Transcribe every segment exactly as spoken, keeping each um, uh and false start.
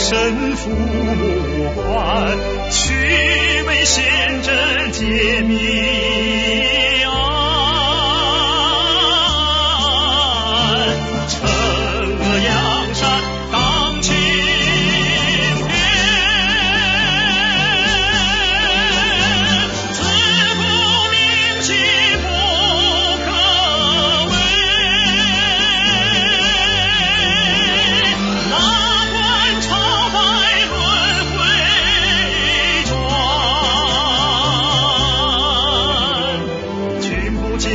神父目观，须眉显真揭秘案。城阳山当青天，自古名迹不可违。 哪管朝代轮回转，君不见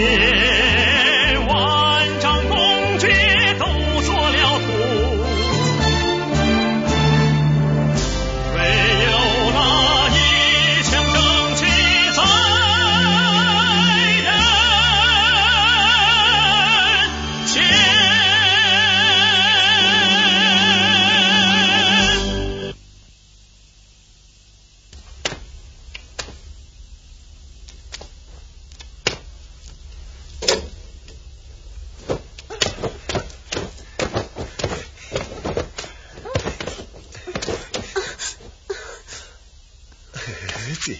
万丈功绩都做了徒。 唯有那一腔正气在人间。 ཨ་ཙི།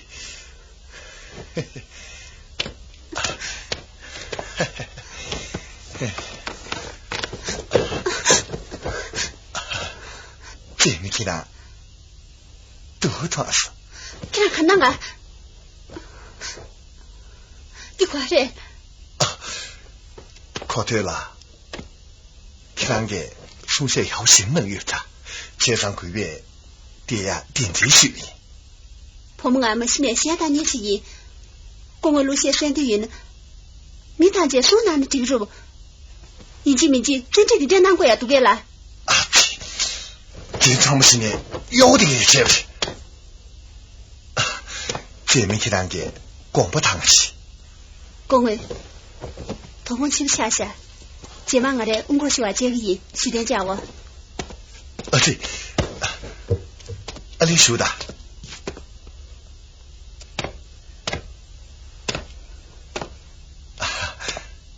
ཙེ་མི་ཁྱེད་རང་སྡུག་ཐོག་སོང་། ཁྱེད་རང་ག་ན་ང་། འདི་ག་རེད། གོ་ཐོས་ལ། ཁྱེད་རང་གིས་གསུང་བཤད་ཡག་པོ་ཞིག་གནང་ཡོད་ད། བྱས་ཙང་གུས་པས་དེ་ཡ་གདན་འདྲེན་ཞུས་ཡིན། བུ་མོ་ང་མ་གཞི་ནས་གཞས་བཏང་མཁན་ཞིག་ཡིན། སྐུ་ངོ་གླུ་གཞས་གསན་འདོད་ཡོད་ན། མི་ཐམས་ཅད་གསུང་གནང་ན་འགྲིག་རུང་། ཡིན་གཅིག་མིན་གཅིག་བཙན་ཁྲིད་འདི་འདྲས་གནང་དགོས་ཡ་འདུག་གས་ལ། ཨ་ཙི། དེ་ཚང་མ་གཞི་ནས་གཡོག་པོ་དེ་གིས་བྱས་པ་རེད། ཙེ་མིན་ཁྱེད་རང་གིས་དགོངས་པ་དྭངས་ཤིག། སྐུ་ངོ། དོ་དགོང་ཕྱི་པོ་ཆགས་ཤག། རྗེས་མ་ང་རས་དབུ་འགོར་ཞུ་བ་བྱེད་ཀྱི་ཡིན། བཞུགས་གདན་འཇགས་འོ། ཨ་ཙི། ཨ་ལེ་བཞུགས་དང་།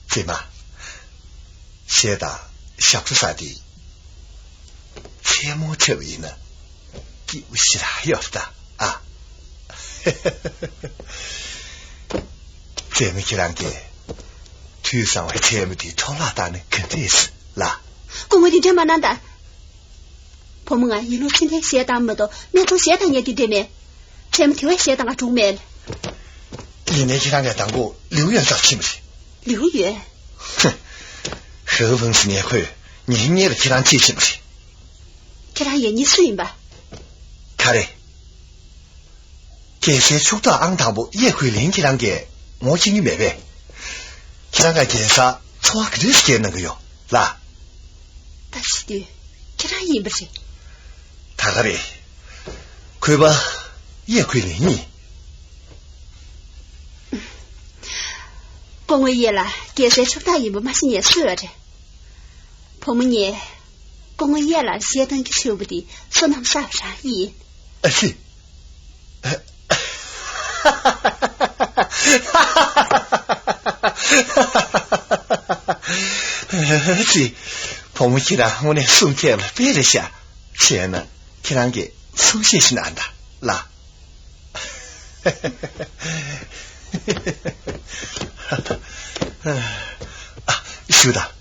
ཙེ་མ། གཞས་དང་ཞབས་བྲོ་ས་དེ། མཚན་མོ་འཁྲབ་པ་ཡིན་ན། སྐྱིད་པོ་ཞེ་དྲག་ཡོད་ད་ཨ། ཙེ་མོ་ཁྱེད་རང་གིས་དུས་བཟང་བའི་མཚན་མོ་དེ་འཕྲོ་བརླག་བཏང་ནས་ག་འདྲས་ལ། སྐུ་ངོ་འདི་འདྲ་མ་གནང་ད། བུ་མོ་ང་ཡིན་ལུགས་ཚུལ་ལྡན་གཞས་བཏང་མ་གཏོགས་སྨད་འཚོང་གཞས་བཏང་མཁན་དེ་འདྲས་མེད། མཚན་མོ་དེ་བས་གཞས་བཏང་ག་འགྲོ་མེད། ཡིན་ནའི་ཁྱེད་རང་གིས་དང་པོ་ལིའུ་ཡོན་ཙག་ཕྱིན་པ་རེད། ལིའུ་ཡོན། ཧུ། ཧེ་ཧུ་ཕང་སི་ཉེ་ཁོས་ངའི་སྔས་ལ་ཁྱེད་རང་ཁྲིད་ཕྱིན་པ་རེད། ཁྱེད་རང་ཡིན་ནི་སུ་ཡིན་པ། ག་རེ། རྒྱལ་སའི་ཕྱུག་བདག་ཨང་དང་པོ་ཡེ་ཁུའི་ལིན་ཁྱེད་རང་གིས་ངོ་ཤེས་ཀྱི་མེད་པས། ཁྱེད་རང་ག་རྒྱལ་སར་འཚོ་བ་ག་འདྲས་སྐྱེལ་གནང་གི་ཡོད་ལ། ད་ཤི་དུས་ཁྱེད་རང་ཡིན་པ་རེད། ད་ག་རེད། གུས་པ་ཡེ་ཁུའི་ལིན་ཡིན། སྐུ་ངོ་ཡེ་ལ་རྒྱལ་སའི་ཕྱུག་བདག་ཡིན་པ་མ་ཤེས་ནས་སུ་ཡོད་རེད། བུ་མོ་ངས་སྐུ་ངོ་ཡེ་ལ་གཞས་བཏང་རྒྱུ་ཞུས་པ་དེ་བསོད་ནམས་བསགས་པ་རང་ཡིན། ཨ་ཙི། ཨ་ཙི། བུ་མོ་ཁྱེད་རང་དངོས་གནས་གསུང་མཁན་ལ་དཔེ་རེད་ཤག། བྱས་ན་ཁྱེད་རང་གིས་གསུང་བཤད་ཞིག་གནང་དང་ལ། ཨ། ཞུ་དང་།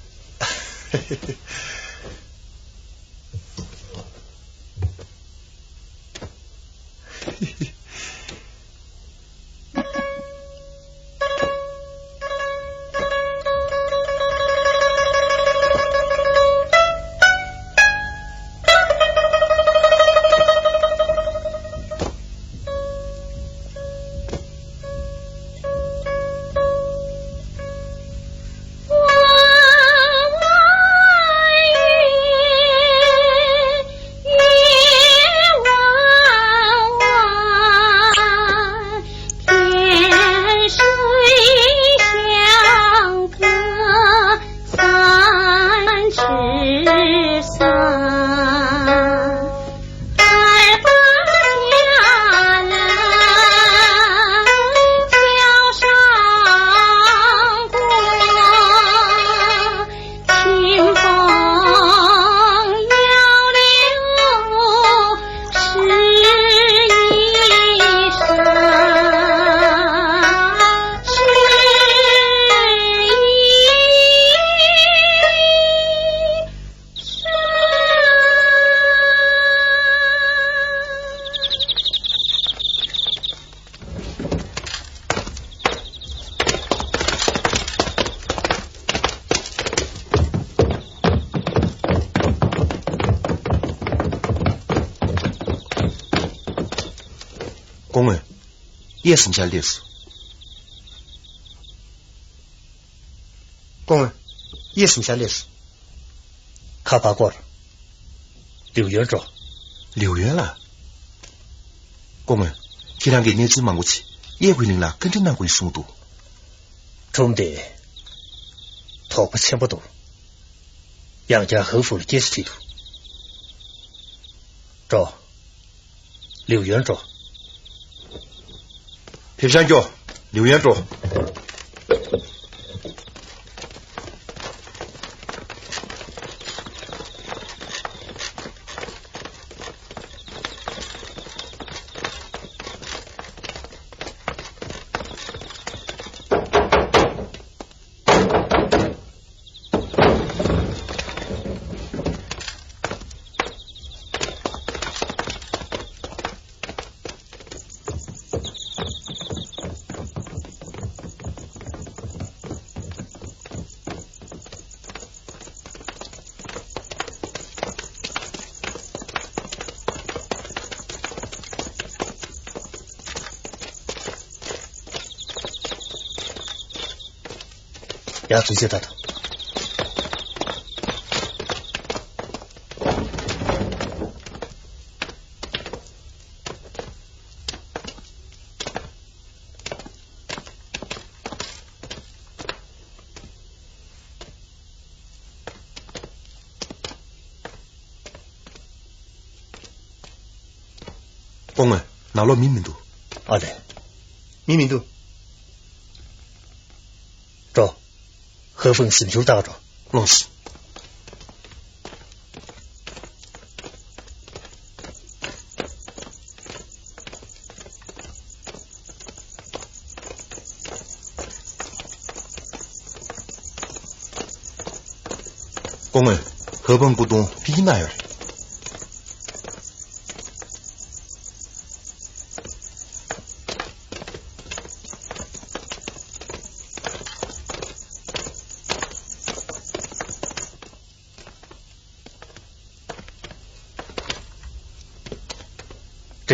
གཡས་སུ་འཇའ་སླེབས་སོ། སྐུ་ངོ། གཡས་སུ་འཇའ་སླེབས་སོ། ཁ་ཕར་བསྐོར། ལིའུ་ཡོན་འགྲོ། ལིའུ་ཡོན་ལགས། སྐུ་ངོ། ཁྱེད་རང་གིས་གནས་ཚུལ་མང་པོ་ཅིག་གཡས་འོད་གླིང་ལ་བཀའ་འདྲི་གནང་དགོས་གསུངས་འདུག་ཁྲོམ་དེ་དོགས་པ་ཆེན་པོ་འདུག་ཡང་བསྐྱར་ཧའེ་ཧྥུ་ལ་སྐྱེལ་ས་བྲིས་འདུག་འགྲོ། ལིའུ་ཡོན་འགྲོ། ཕེབས་ཤང་སྐྱོ། ལིའུ་ཡོན་འགྲོ། ཡ། ཚུན་ཆད་ད་དང་། སྐུ་ངོ། ནང་ལོགས་མི་མི་འདུག་ཨ་ལས། མི་མི་འདུག་འགྲོ། ཧེ་ཧྥུང་གཟིམ་ཆུང་ལྟ་ག་འགྲོ། ལོངས། སྐུ་ངོ། ཧེ་ཧྥུང་སྐུ་གདུང་ཕ་གིར་གནང་ཡོད་རེད།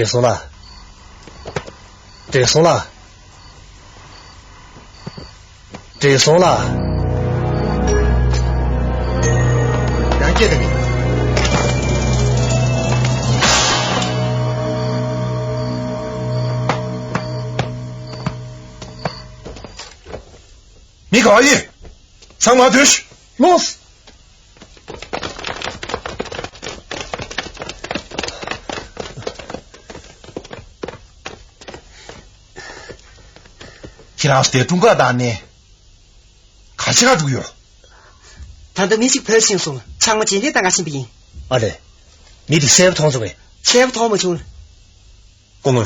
བགྲེས་སོང་ལགས། བགྲེས་སོང་ལགས། བགྲེས་སོང་ལགས། ཡང་སྐྱེས་དེ་མིན། མི་ག་བ་ཡིན། ཚང་མ་ཐོན་ཤིག་ལོངས། ཁྱེད་རང་ཚོ་དེ་དྲུང་ཁག་དང་ནས་ག་ཅི་ག་འགྲུག་ཡོད། ད་ལྟ་མི་གཅིག་བོས་ཕྱིན་སོང་། ཚང་མ་རྗེས་འདེད་གཏང་ག་ཕྱིན་པ་ཡིན། ཨ་ལས། མི་དེ་གསལ་པོ་མཐོང་སོང་བས། གསལ་པོ་མཐོང་མ་བྱུང་། སྐུ་ངོ།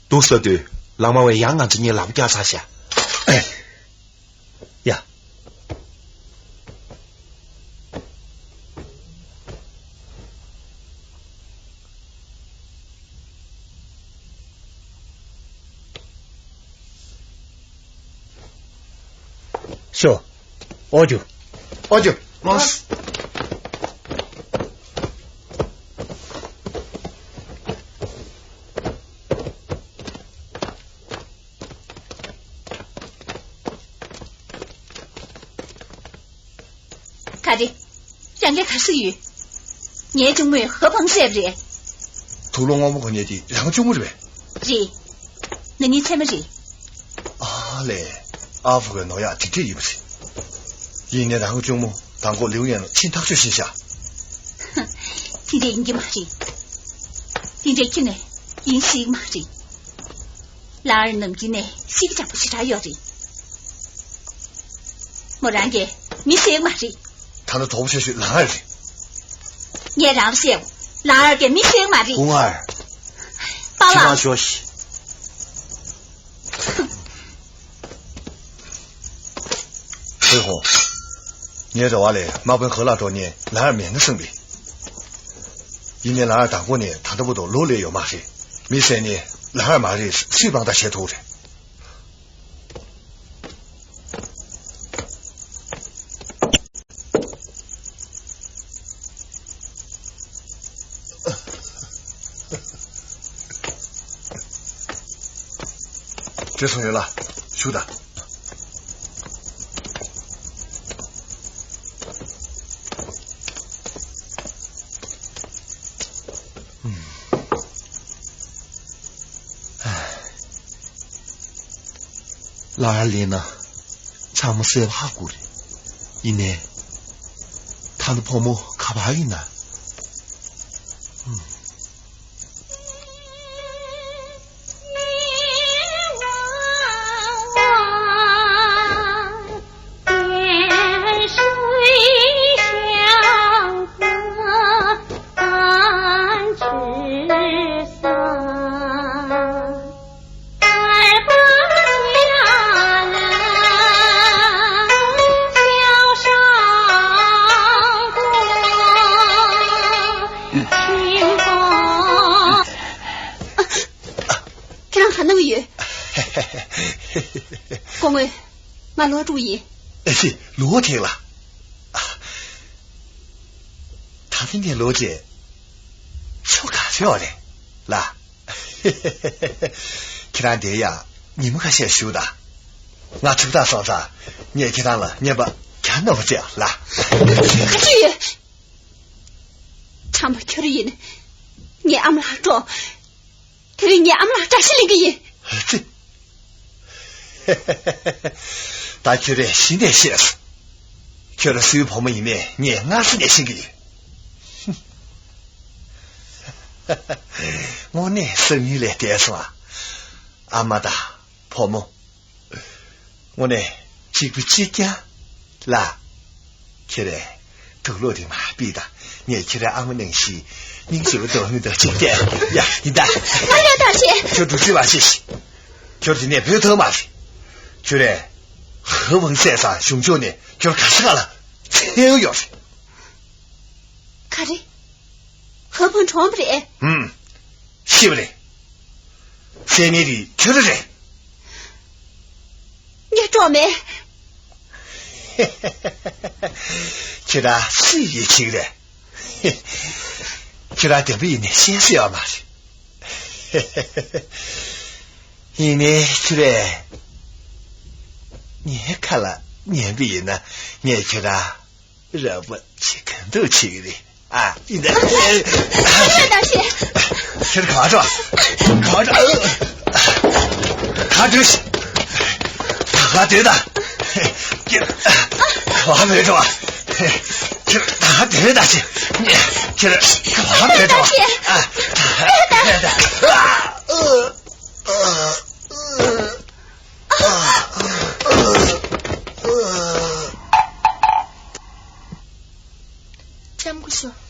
འདུག་ས་དུས་ལག་དམར་བས་ཡང་ང་ཚོ་གཉིས་ལག་པ་བཀྱག་ཚར་ཤག་ཨེ། ཡ། ཤོ། ཨོ་ཇུ། ཨོ་ཇུ། ལོངས། ག་རེ། རང་ལ་ག་ཟེར་ཡོད། ངའི་གཅུང་མོས་ཧེ་ཧྥང་བསད་པ་རེད། དུག་ལོག་སྔོན་མོ་གོན་མཁན་དེ་རང་གཅུང་མོ་རེད་པས། རེད། ང་གཉིས་ཚད་མ་རེད། ཨ་ལས། ཨ་ཧྥུ་གི་ནོར་གཡག་དེ་འདྲས་ཡིན་པ་རེད། ཡིན་ནའི་རང་གི་གཅུང་མོ་དང་པོ་ལིའུ་ཡན་ལ་ཕྱིན་ཐག་ཆོད་ཕྱིན་ཤག་དེ་འདྲས་ཡིན་གྱི་མ་རེད། དེ་འདྲས་ཁྱོན་ནས་ཡིན་སྲིད་ཀྱི་མ་རེད། ལའང་ནམ་རྒྱུན་ནས་གཤིས་ཀ་དྲང་པོ་ཞེ་དྲག་ཡོད་རེད། མོ་རང་གིས་མི་བསད་ཀྱི་མ་རེད། ད་ནི་དོགས་པ་ཆེ་ཤོས་ལའང་རེད། ངས་རང་ལ་བཤད། ལའང་གིས་མི་བསད་ཀྱི་མ་རེད། སྐུ་ངོ། པཱ་ལགས། ཕྱི་ནང་ཞོག་ཤིག་ཧུའེ་ཧོ། ངའི་རེ་བ་ལས་དམག་དཔོན་ཁོ་ལག་འགྲོ་ཉེན་ལའང་མེད་ན་བསམ་པས། ཡིན་ནའི་ལའང་དང་པོ་ནས་ད་ལྟ་བར་དུ་ལོག་སླེབས་ཡོད་མ་རེད། མི་བསད་ནི་ལའང་མ་རེད། སུས་དཔང་རྟགས་བྱེད་ཐུབ་རེད། བྲོས་སོང་ཡོད་ལ། བཞུགས་དང་། ལ་ཡ་ལེན་ན་ཚང་མ་གསལ་པོ་ཧ་གོ་རེད། ཡིན་ནའི་ད་ནི་བུ་མོ་ག་པར་ཡིན་ན། ཁྱེད་རང་ག་ན་བ་ཡོད། སྐུ་ངོ། ང་ལོ་དྲུག་ཡིན། ཨེ་ཙི། ལོ་དྲུག་ལ། ད་ཐེངས་ཀྱི་ལོ་རྗེས་ཚོ་ག་ཚོད་ཡོད་རེད་ལ། ཁྱེད་རང་དེ་ཡ་ཉིན་མོ་ཁ་ཤས་བཞུགས་དང་། ང་ཚིག་ཐག་སོང་ཙང་ངས་ཁྱེད་རང་ལ་བརྙན་པར་གྱ་ནོར་བུ་བྱེད་ལ། ཁ་ཆུ་ཡོད། དྲང་པོ་ཁྱོད་རང་ཡིན། ངའི་ཨ་མ་ལགས་འགྲོ། དེ་རིང་ངའི་ཨ་མ་ལགས་དགྲ་ཤ་ལེན་གི་ཡིན། ཧེ་ཙི། ད་ཁྱོད་རས་གཞི་ནས་ཤེས་སོང་། ཁྱོད་རང་སུའི་བུ་མོ་ཡིན་མིན་ངས་སྔ་ས་ནས་ཤེས་ཀྱི་ཡོད། དངོས་གནས་སང་ཉིན་ལས་བསྡད་སོང་ཨ། ཨ་མ་དང་བུ་མོ། དངོས་གནས་གཅིག་པུ་གཅིག་རྐྱང་ལ། ཁྱེད་རས་དུག་ལོག་དེ་མར་ཕུད་དང་། ངས་ཁྱེད་རའི་ཨ་མ་ནང་བཞིན་སྙིང་རྗེ་པོ་འདུག་མི་འདུག་ཅིག་བལྟས། ཡ། ཡིན་ད། ང་ཡ་ད་ཤེས། ཁྱོད་འདུག་ཅིག་མ་བྱེད་ཤིག་ཁྱོད་དེ་ནས་བུད་ཐུབ་མ་རེད། ཁྱོད་རས་ཧ་ཝང་བསད་ཙང་གཞུང་ཕྱོགས་ནས་ཁྱོད་ག་ས་ག་ལ་འཚོལ་ཡོད་རེད། ག་རེ། ཧ་ཕང་གྲོངས་པ་རེད། ཧུམ། ཤི་བ་རེད། བསད་མཁན་དེ་ཁྱོད་རང་རེད། ངས་གྲོངས་མེད། ཁྱེད་རང་སུས་ཡིད་ཆེས་རེད། ཁྱེད་རང་བདེན་པ་ཡིན་ནའི་བཤད་སྲོལ་ཡོད་མ་རེད། ཡིན་ནའི་ཁྱོད་རས་ངའི་ཁ་ལ་ཉན་པ་ཡིན་ན་ངས་ཁྱེད་རང་རོགས་པ་བྱེད་གང་ཐུབ་བྱེད་ཀྱི་རེད། ཨ། ཡིན་ད། ཁྱོད་ད་ཤེས། ཁྱེད་ག་པར་འགྲོ། ག་པར་འགྲོ། ག་པར་འགྲོ་ཤི། ད་ག་པར་སྡོད་ད། ཁྱེད་ག་པར་མེད་འགྲོ། ཁྱེད་ད་ག་པར་སྡོད་ད་ཤི། ཁྱེད་ག་པར་མེད་འགྲོ། ཨ། ད་ག་པར་སྡོད་ད། ཨ། ལྕམ་སྐུ་ཞབས།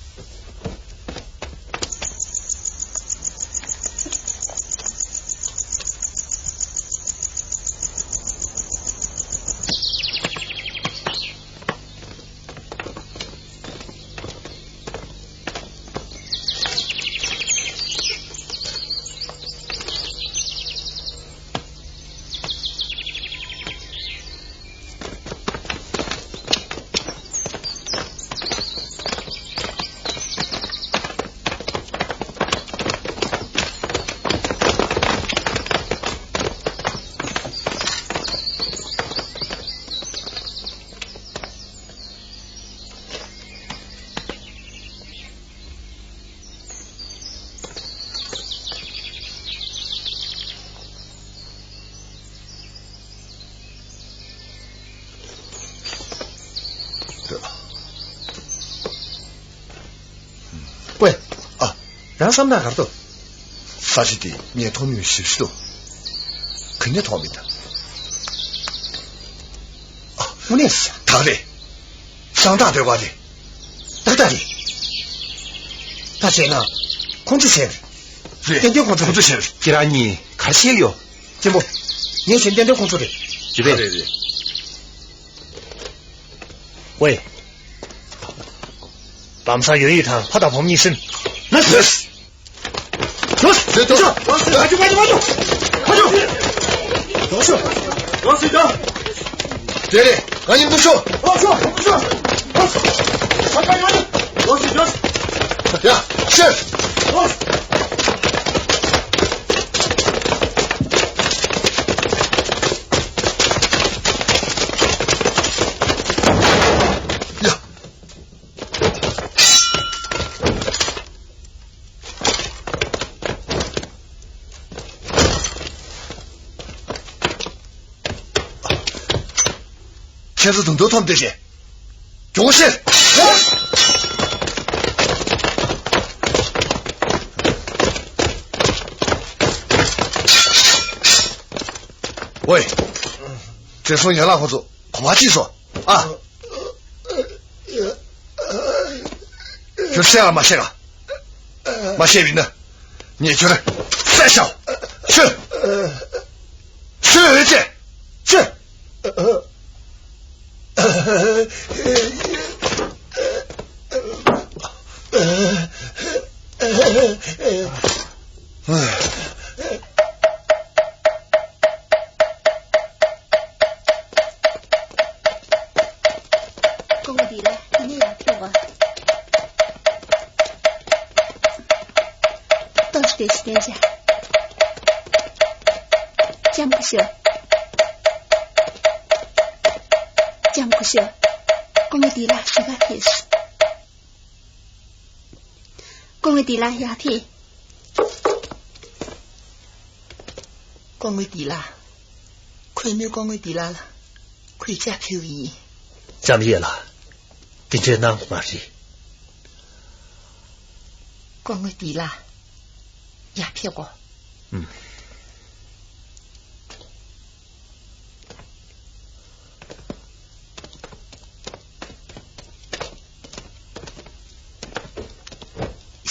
ཝེ། ཨ། རང་བསམ་ན་གར་དོ། ས་ཆ་དེ་ངས་མཐོང་མྱོང་ཞེ་པོ་ཅིག་འདུག་ག་ནས་མཐོང་མིན་ད། ཨ། དངོས་གནས་ད་རེད། ཤང་སྟག་སྡོད་པ་རེད། ཏག་ཏག་རེད། ད་བྱས་ན་ཁོང་ཚོ་བྱས་རེད། རེད། ཏན་ཏན་ཁོང་ཚོ་ཁོང་ཚོ་བྱས་རེད། ཁྱེད་རང་གཉིས་ག་རེ་བཤད་ཡོད། གཅེན་པོ། ངས་བྱས་ཏན་ཏན་ཁོང་ཚོ་རེད། རེད་པས། རེད་རེད། ཝེ། ལམ་སང་ཡོད་ཡོད་དང་ཕ་དང་བུ་མོ་གཉིས་ཟིན། ལགས་སོ། ལགས་སོ། ལགས་སོ། ལགས་སོ། ལགས་སོ། ལགས་སོ། ལགས་སོ། རེད་རེད། ང་གཉིས་འདུག་ཤོག་ལགས་སོ། ལགས་སོ། ལགས་སོ། ལགས་སོ། ཡ། ཤེས། ལགས་སོ། ཁྱེད་ཚོ་དུང་དུང་འཐོམ་བསྡད་བྱས། མགྱོགས་པོ་བྱེད། ཝེ། བགྲེས་སོང་ཡན་ལག་ཁོ་ཚོ་གོ་བ་ཅིག་སོང་ཨ། ཁྱོད་བཤད་ཨ་མ་བཤད་ག་མ་བཤད་པ་ཡིན་ན། ངས་ཁྱོད་བསད་བཞག་ཤོད། ཤོད་འོས་ཅེ། ཤོད། སྐུ་ངོ་འདི་ལ་དེ་ནས་ཡར་ཕེབས་པ། ལྟོས་ཏེ་ཞིག་བསྟན་བྱ། ལྕམ་སྐུ་ཞབས། ལྕམ་སྐུ་ཞབས། སྐུ་ངོ་འདི་ལ་ཞུ་བ་ཕེབས། སྐུ་ངོ་འདི་ལ་ཡར་ཕེབས། སྐུ་ངོ་འདི་ལ། གུས་མོས་སྐུ་ངོ་འདི་ལ་ལ་གུས་ཕྱག་ཕུལ་བ་ཡིན། ལྕམ་ཡས་ལགས། དེ་འདྲའི་གནང་དགོས་མ་རེད། སྐུ་ངོ་འདི་ལ་ཡར་ཕེབས་གོ། ཨུམ།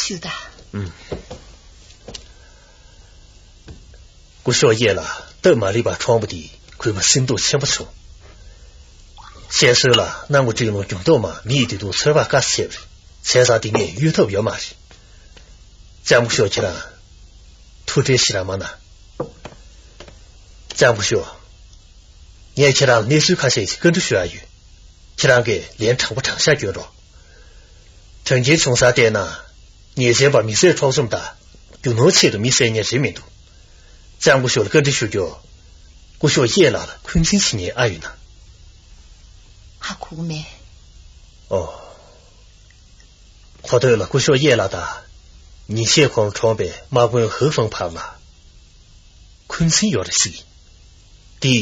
ཞུ་དང་། ཨུམ། སྐུ་ཞབས་ཡས་ལགས་སྟབས་མ་ལེགས་པ་འཁྲུངས་པ་དེ་གུས་པ་སེམས་སྡུག་ཆེན་པོ་བྱུང་། བཤད་སྲོལ་ལ་གནམ་གྱི་སྤྲིན་ལོ་འགྱུར་ལྡོག་མ་མི་ཡི་བདེ་སྡུག་ཚོད་དཔག་དཀའ་ཟེར་བ་རེད། བྱས་ཙང་དེ་ངས་གཡོལ་ཐབས་ཡོད་མ་རེད། ལྕམ་སྐུ་ཞབས་ཁྱེད་རང་ཐུགས་ཁྲལ་ཞེ་དྲག་མ་གནང་། ལྕམ་སྐུ་ཞབས། ངས་ཁྱེད་རང་ལ་གནས་ཚུལ་ཁ་ཤས་ཤིག་བཀའ་འདྲི་ཞུ་ཡ་ཡོད། ཁྱེད་རང་གིས་ལན་དྲང་པོ་དྲང་བཞག་སྐྱོན་རོགས། དོན་རྐྱེན་བྱུང་ས་བལྟས་ན། ཉེས་ཅན་པ་མི་བསད་འཕྲོག་བཅོམ་དང་། རྒྱུ་ནོར་ཆེད་དུ་མི་བསད་མཁན་རེད་མི་འདུག་ལྕམ་སྐུ་ཞབས་ལ་བཀའ་འདྲི་ཞུ་རྒྱུ། སྐུ་ཞབས་ཡས་ལགས་ལ་འཁོན་འཛིན་བྱེད་མཁན་ཨ་ཡོད་ན། ཧ་གོ་གི་མེད། ཨོ། གོ་ཐོས་ལ་སྐུ་ཞབས་ཡས་ལགས་དང་། ཉིན་ཤས་གོང་འཁྲུངས་པའི་དམག་དཔོན་ཧུའུ་ཧྥང་བར་ལ། འཁོན་འཛིན་ཡོད་རེད་ཟེར། འདི་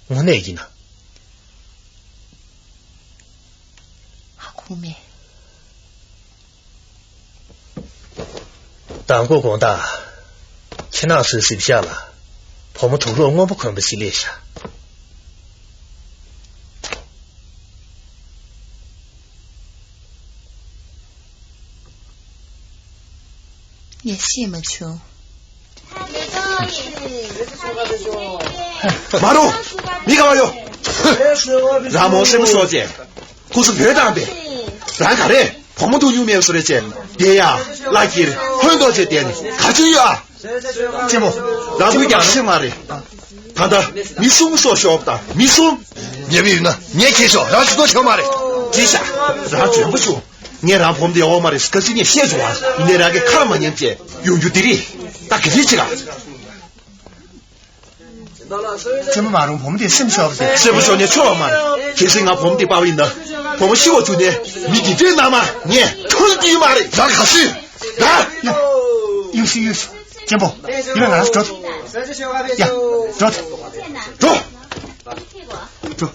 དངོས་གནས་ཡིན་ན། ཧ་གོ་མེད། མདང་དགོང་དགོང་དག་ཁྱེད་རང་ཚོའི་གཟིམ་ཤག་ལ་བུ་མོ་དུག་ལོག་སྔོན་པོ་གོན་པ་ཞིག་སླེབས་ཤག་ངས་ཤེས་མ་བྱུང་། མ་རུང་། མི་ག་བ་ཡོད། རང་མོ་སེམས་སོ་ཅེ། ཁུ་སུ་བོད་དང་པས། རང་ག་རེ་བུ་མོ་དུ་ཡུ་མེད་སོ་རེ་ཅེ། དེ་ཡ་ལ་ཀིར་ཧོན་དོ་ཅེ་དེ་ནི་ག་ཅུ་ཡོད་ཨ། ཅེ་མོ། རང་བུ་ཀྱང་ཤེས་མ་རེད། ད་ལྟ་མི་གསུམ་སོ་ཤོབ་དང་མི་གསུམ། ཉེ་བའི་ཡུལ་ན་ངས་ཁྱེད་ཤོག་རང་ཅི་ཏོ་ཆོག་མ་རེད། ཅི་ཤ། རང་བྱོན་པོ་ཆུ། ངས་རང་བུམ་དེ་འོག་མ་རེད་སྐ་ཅི་ངས་བཤད་བྱུང་བ་ཡིན་ནའི་རང་གི་ཁ་མ་ཉན་ཅེས་ཡོང་རྒྱུ་དེ་རེད། ད་གི་རེད་ཅི་ག་ཅེ་མོ་མ་རུང་བུ་མོ་དེ་སེམས་ཤོར་ཏེ། སེམས་པ་ཤོར་ནས་ཆོག་མ་རེད། གལ་སྲིད་ང་བུ་མོ་དེ་པ་བ་ཡིན་ན། བུ་མོ་ཤི་བ་བཅུག་ནས་མི་དགེ་སྡིག་ན་མ་ངས་ཁྲོལ་རྒྱུ་མ་རེད། རང་ག་སུས་ར། ཡ། ཡུ་སི་ཡུ་སི། ཅེན་པོ། ཡིན་ན་ང་རང་འགྲོ་ཐུབ། ཡ། འགྲོ་ཐུབ། འགྲོ། འགྲོ།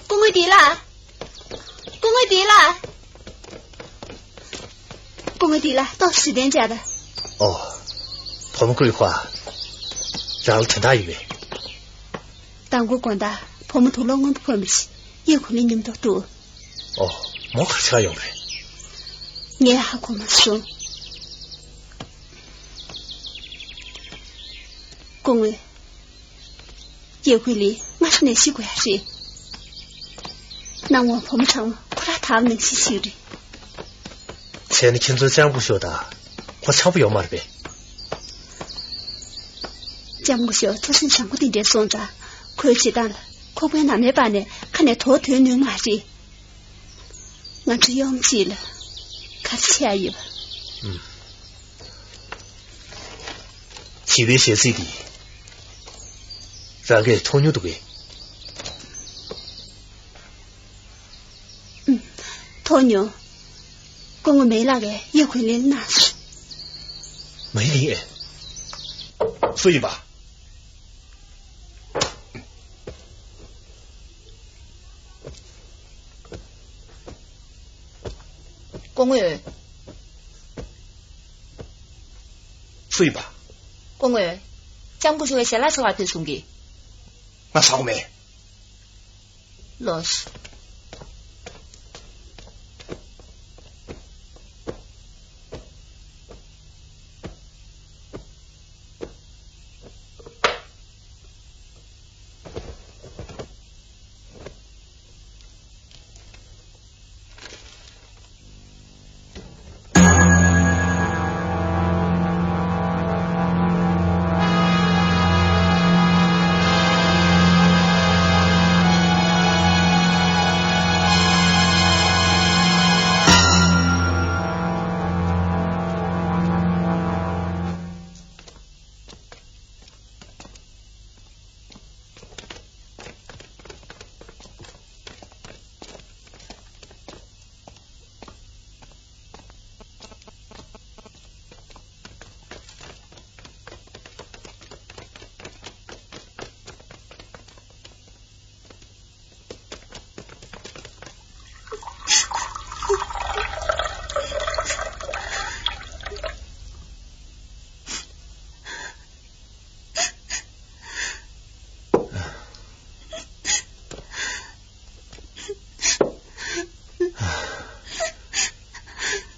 སྐུ་ངོ་འདི་ལ། སྐུ་ངོ་འདི་ལ། སྐུ་ངོ་འདི་ལ་ཏོག་ཙམ་ཞུ་དན་བྱ་ད། ཨོ། བུ་མོ་ཀུའི་ཧྭ། རང་ལ་དོན་དག་ཡོད་པས། མདང་དགོང་དགོང་དག་བུ་མོ་དུག་ལོག་སྔོན་པོ་གོན་པ་ཞིག་ཡེ་ཁུ་ལི་མཉམ་དུ་འདུག་ཨོ། མོ་ག་ཆགས་ཡོང་རེད། ངས་ཧ་གོ་མ་སོང་། སྐུ་ངོ། ཡེ་ཁུ་ལི་སྔ་ས་ནས་ཤི་དགོས་ཡ་རེད། གནམ་འོག་བུ་མོ་ཚང་མ་ཁོ་ར་ཐག་ནང་ཤི་ཤི་རེད། བྱས་ན་ཁྱེད་ཚོའི་ལྕམ་སྐུ་ཞབས་དང་ཁོ་འཆམ་པོ་ཡོད་མ་རེད་པས། ལྕམ་སྐུ་ཞབས་ཐུགས་སེམས་བཟང་པོ་དེ་འདྲས་སོང་ཙང་ཁོའི་བྱེད་སྟངས་ལ་ཁོ་དཔེ་ན་མེད་པ་ནས་ཁ་ནས་དོ་དོན་ནུས་མ་རེད། ང་ཚོ་གཡོག་མོ་གཅིག་ལ་ག་རེ་བྱེད་ཡ་ཡོད་པ། ཨུམ། བྱིས་པའི་ཞལ་ཚིག་འདི་རང་གིས་མཐོང་མྱོང་འདུག་གས། ཨུམ། མཐོང་མྱོང་། སྐུ་ངོ་མེ་ལགས་ཀྱིས་ཡ་ཁུ་ལིན་ན། མེ་ལིན་ཨེ། སུ་ཡིན་པ། སྐུ་ངོ། སུ་ཡིན་པ། སྐུ་ངོ། ལྕམ་སྐུ་ཞུ་བའི་ཞལ་ལག་ཆོ་བ་ཐོས་སོང་གི། ང་ཟ་གོ་མེད། ལོས།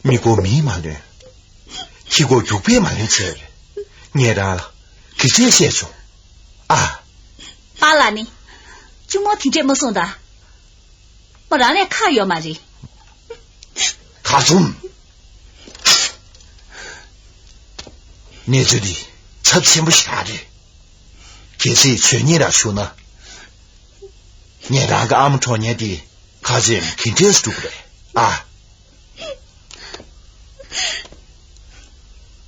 མི་མགོ་མིས་མ་ལོན། ཁྱི་མགོ་རྒྱུག་པས་མ་ལོན་བྱས་རེད། ངས་རང་ལ་གི་ཅེས་བཤད་བྱུང་། ཨ། པཱ་ལགས་ནི། གཅུང་མོ་དེ་འདྲས་མ་གསུངས་དང་། མོ་རང་ལས་ཁག་ཡོད་མ་རེད། ཁ་ཚུམ། གནས་ཚུལ་འདི་ཚབས་ཆེན་པོ་ཞིག་རེད། གལ་སྲིད་ཆོས་ཉིད་རང་ཞུགས་ན། ངེད་རང་གི་ཨ་མ་གྲོངས་ཉེན་དེ་ཁ་ཆེམས་ག་འདྲས་སྒྲུབ་རེད་ཨ།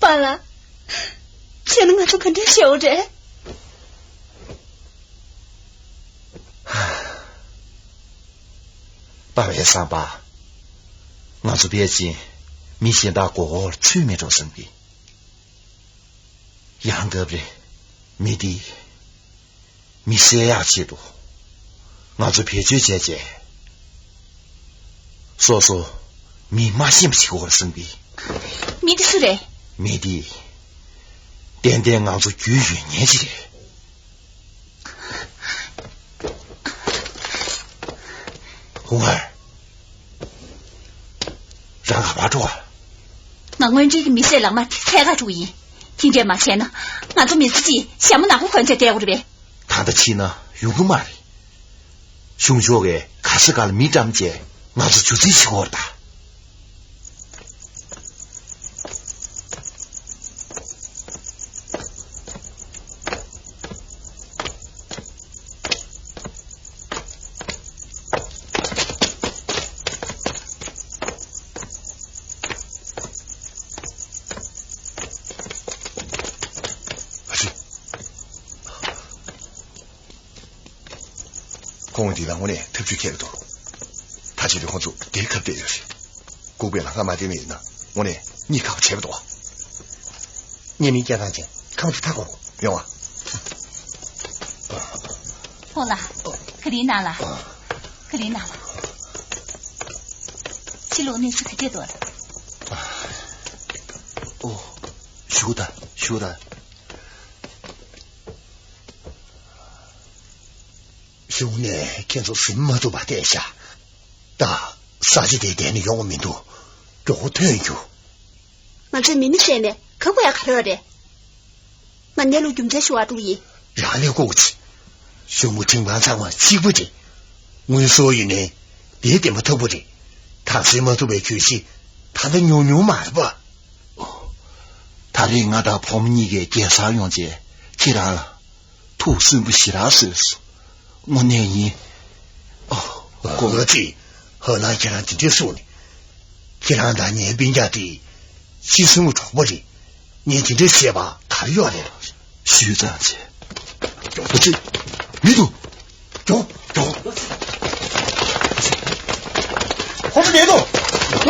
པཱ་ལགས། ཁྱེད་ནི་ང་ཚོ་ག་འདྲས་ཤེས་འོ་རེད། པཱ་ལགས་བསམ་པ། ང་ཚོ་ཕལ་ཆེར་མི་གཞན་དག་མགོ་སྐོར་ཚུད་མེད་འགྲོ་བསམ་གི། ཡང་སྐབས་རེ་མི་འདི། མི་བསད་ཡག་ཆེད་དུ། ང་ཚོ་བེད་སྤྱོད་བྱས་བྱས། སོ་སོ་མི་མ་ཤེས་པ་ཞིག་འོར་སོང་གི། མི་དེ་སུ་རེད། མི་དེ། ཏན་ཏན་ང་ཚོ་རྒྱུས་ཡོད་མཁན་ཅིག་རེད། ཧུང་ཧར། རང་ག་པར་འགྲོ་བ། ང་དངོས་འབྲེལ་གྱི་མི་བསད་ལག་དམར་དེ་འཚོལ་ག་འགྲོ་གི་ཡིན། དེ་འདྲས་མ་བྱས་ན་ང་ཚོ་མི་ཚོ་གཅིག་ཞྭ་མོ་ནག་པོ་གོན་བྱས་བསྡད་དགོས་རེད་པས། ད་ལྟ་ཕྱིན་ན་ཡོང་གི་མ་རེད། གཞུང་ཕྱོགས་ཀྱིས་ག་ས་ག་ལ་མི་བཀྲམ་བྱས་ང་ཚོ་རྒྱུ་རྩིས་བྱེད་དགོས་རེད་ད། ཨ་ཅེ། ཁོང་འདི་ལ་དངོས་གནས་ཐབས་ཇུས་འཁྱེར་གི་འདུག་ད་ཕྱིན་ཆད་ཁོང་ཚོ་དེའི་ཁ་གཏད་ཡོད་རེད། ལྐུགས་པའི་ལམ་ཁ་མ་བསྟན་པ་ཡིན་ན་དངོས་གནས་གཉིད་ཁག་པོ་བྱས་པ་འདུག་ངས་མི་སྐྱེལ་སྟངས་བྱས་ཁ་མ་ཐུག་མཐའ་སྐོར་ཡོང་བ། ཁོང་ལ། ཁ་རིན་ནང་ལ། ཁ་རིན་ནང་ལ། ཕྱི་ལོགས་གནས་ཚུལ་ག་འདྲས་འདུག་ཨོ། ཞུ་ད་ཞུ་ད། གཞུང་ནས་ཁྱེད་ཚོ་ཟིན་མ་ཐུབ་པ་བལྟས་ཤག་ད་ས་ཆ་དེ་བསྡད་ནས་ཡོང་བ་མི་འདུག་མགྱོགས་པོ་ཐོན་རྒྱུ། ང་ཚོས་མི་མི་བསད་ནས་ཁ་ཁུ་ཡ་ག་ལོས་རེད། ང་གནས་ལུགས་རྒྱུ་མཚན་ཞུ་བ་འགྲོ་གི་ཡིན། རང་ནས་ལྐོག་ཅི། གཞུང་གི་ཁྲིམས་ཁང་ཚང་མ་གཅིག་པ་རེད། དངུལ་སྲོལ་ཡིན་ནའི་དེའི་བདེན་པ་ཐོབ་པ་རེད། ད་ཟིན་མ་ཐུབ་པའི་གྱོད་གཞི་ད་ལྟ་ཉུང་ཉུང་མ་རེད་པ། ད་རེས་ང་དང་བུ་མོ་གཉིས་ཀས་རྒྱལ་སར་ཡོང་རྗེས་ཁྱེད་རང་ལ་ཐུགས་སུན་པོ་ཞེ་དྲག་བཟོས་སོང་། དངོས་གནས་ཡིན། ཨོ། ཀོ་ལོ་ཙི། ཧོ་ལ་ཁྱེད་རང་དེ་འདྲས་གསུངས་ནས། ཁྱེད་རང་དང་ངའི་སྤུན་ཀྱག་དེ་ཅི་གསུང་གི་གྲོགས་པོ་རེད། ངས་དེ་འདྲས་བཤད་པ་ག་རེ་ཡོད་རེད། ཞུས་ཙང་བྱས། ཀོ་ལོ་ཙི། མི་འདུག་མགྱོགས་མགྱོགས། ཁོ་ཚོ་བསྡད་དོ།